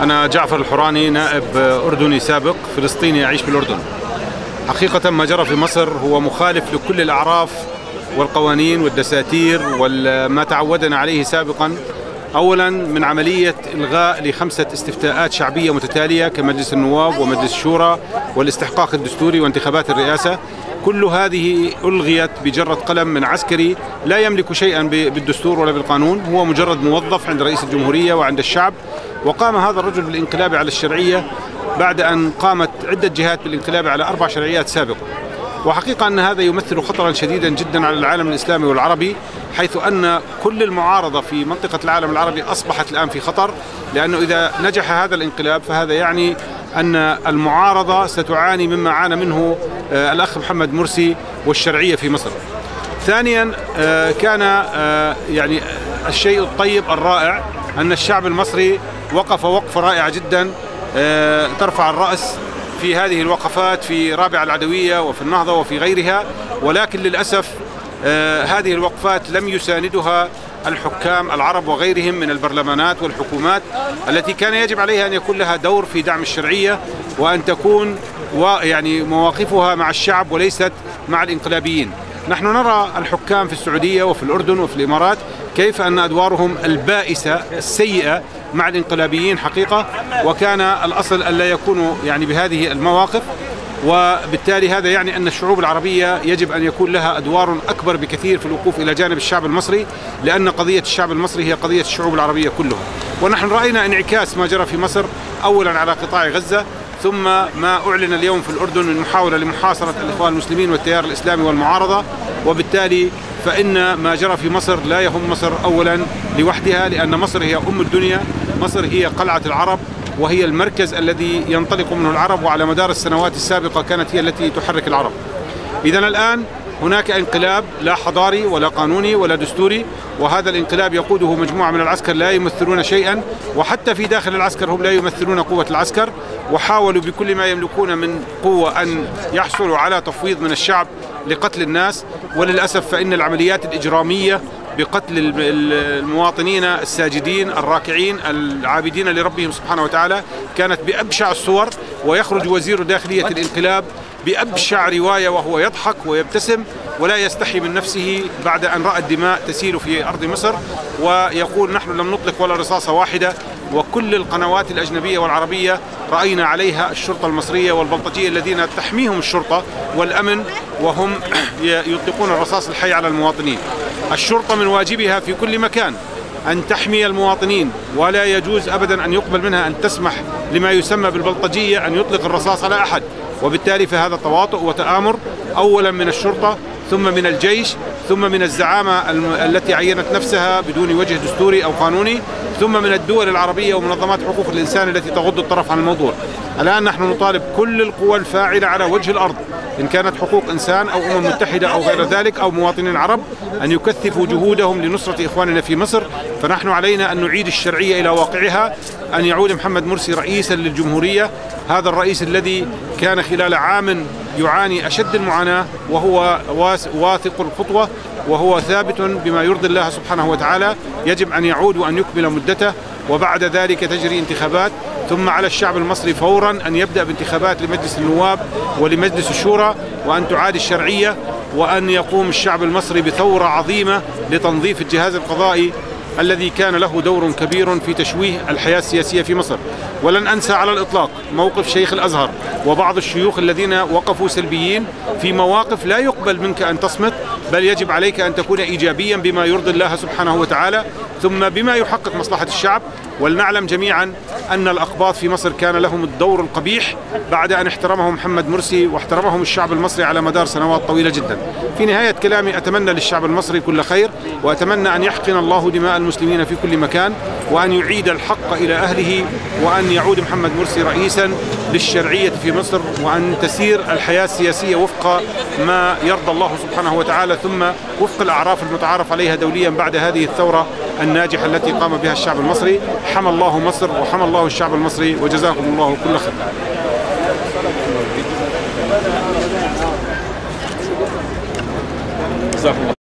أنا جعفر الحوراني، نائب أردني سابق فلسطيني أعيش في الأردن. حقيقة ما جرى في مصر هو مخالف لكل الأعراف والقوانين والدساتير وما تعودنا عليه سابقا. أولا من عملية إلغاء ل5 استفتاءات شعبية متتالية كمجلس النواب ومجلس الشورى والاستحقاق الدستوري وانتخابات الرئاسة، كل هذه ألغيت بجرة قلم من عسكري لا يملك شيئا بالدستور ولا بالقانون، هو مجرد موظف عند رئيس الجمهورية وعند الشعب. وقام هذا الرجل بالانقلاب على الشرعية بعد أن قامت عدة جهات بالانقلاب على 4 شرعيات سابقة. وحقيقة أن هذا يمثل خطرا شديدا جدا على العالم الإسلامي والعربي، حيث أن كل المعارضة في منطقة العالم العربي أصبحت الآن في خطر، لأنه إذا نجح هذا الانقلاب فهذا يعني أن المعارضة ستعاني مما عانى منه الأخ محمد مرسي والشرعية في مصر. ثانيا كان يعني الشيء الطيب الرائع أن الشعب المصري وقف وقفة رائعة جدا ترفع الرأس في هذه الوقفات في رابعة العدوية وفي النهضة وفي غيرها، ولكن للأسف هذه الوقفات لم يساندها الحكام العرب وغيرهم من البرلمانات والحكومات التي كان يجب عليها أن يكون لها دور في دعم الشرعية وأن تكون يعني مواقفها مع الشعب وليست مع الانقلابيين. نحن نرى الحكام في السعودية وفي الأردن وفي الإمارات كيف أن أدوارهم البائسة السيئة مع الانقلابيين حقيقة، وكان الأصل أن لا يكونوا يعني بهذه المواقف. وبالتالي هذا يعني أن الشعوب العربية يجب أن يكون لها أدوار أكبر بكثير في الوقوف إلى جانب الشعب المصري، لأن قضية الشعب المصري هي قضية الشعوب العربية كلها. ونحن رأينا انعكاس ما جرى في مصر أولا على قطاع غزة، ثم ما أعلن اليوم في الأردن من محاولة لمحاصرة الإخوان المسلمين والتيار الإسلامي والمعارضة. وبالتالي فإن ما جرى في مصر لا يهم مصر أولا لوحدها، لأن مصر هي أم الدنيا، مصر هي قلعة العرب وهي المركز الذي ينطلق منه العرب، وعلى مدار السنوات السابقة كانت هي التي تحرك العرب. إذن الآن هناك انقلاب لا حضاري ولا قانوني ولا دستوري، وهذا الانقلاب يقوده مجموعة من العسكر لا يمثلون شيئا، وحتى في داخل العسكر هم لا يمثلون قوة العسكر، وحاولوا بكل ما يملكون من قوة أن يحصلوا على تفويض من الشعب لقتل الناس. وللأسف فإن العمليات الإجرامية بقتل المواطنين الساجدين الراكعين العابدين لربهم سبحانه وتعالى كانت بأبشع الصور، ويخرج وزير داخلية الانقلاب بأبشع رواية وهو يضحك ويبتسم ولا يستحي من نفسه بعد أن رأى الدماء تسيل في أرض مصر، ويقول نحن لم نطلق ولا رصاصة واحدة. وكل القنوات الأجنبية والعربية رأينا عليها الشرطة المصرية والبلطجية الذين تحميهم الشرطة والأمن وهم يطلقون الرصاص الحي على المواطنين. الشرطة من واجبها في كل مكان أن تحمي المواطنين، ولا يجوز أبدا أن يقبل منها أن تسمح لما يسمى بالبلطجية أن يطلق الرصاص على أحد. وبالتالي فهذا تواطؤ وتآمر أولا من الشرطة، ثم من الجيش، ثم من الزعامة التي عينت نفسها بدون وجه دستوري أو قانوني، ثم من الدول العربية ومنظمات حقوق الإنسان التي تغض الطرف عن الموضوع. الآن نحن نطالب كل القوى الفاعلة على وجه الأرض، إن كانت حقوق إنسان أو أمم متحدة أو غير ذلك أو مواطنين عرب، أن يكثفوا جهودهم لنصرة إخواننا في مصر. فنحن علينا أن نعيد الشرعية إلى واقعها، أن يعود محمد مرسي رئيسا للجمهورية، هذا الرئيس الذي كان خلال عام يعاني أشد المعاناة، وهو واثق الخطوة وهو ثابت بما يرضي الله سبحانه وتعالى. يجب أن يعود وأن يكمل مدته، وبعد ذلك تجري انتخابات، ثم على الشعب المصري فورا أن يبدأ بانتخابات لمجلس النواب ولمجلس الشورى، وأن تعاد الشرعية، وأن يقوم الشعب المصري بثورة عظيمة لتنظيف الجهاز القضائي الذي كان له دور كبير في تشويه الحياة السياسية في مصر. ولن أنسى على الإطلاق موقف شيخ الأزهر وبعض الشيوخ الذين وقفوا سلبيين في مواقف لا يقبل منك أن تصمت، بل يجب عليك أن تكون إيجابيا بما يرضي الله سبحانه وتعالى ثم بما يحقق مصلحة الشعب. ولنعلم جميعا أن الأقباط في مصر كان لهم الدور القبيح بعد أن احترمهم محمد مرسي واحترمهم الشعب المصري على مدار سنوات طويلة جدا. في نهاية كلامي أتمنى للشعب المصري كل خير، وأتمنى أن يحقن الله دماء المسلمين في كل مكان، وأن يعيد الحق إلى أهله، وأن يعود محمد مرسي رئيسا للشرعية في مصر، وأن تسير الحياة السياسية وفق ما يرضى الله سبحانه وتعالى، ثم وفق الأعراف المتعارف عليها دوليا بعد هذه الثورة الناجحة التي قام بها الشعب المصري. حمى الله مصر وحمى الله الشعب المصري، وجزاكم الله كل خير.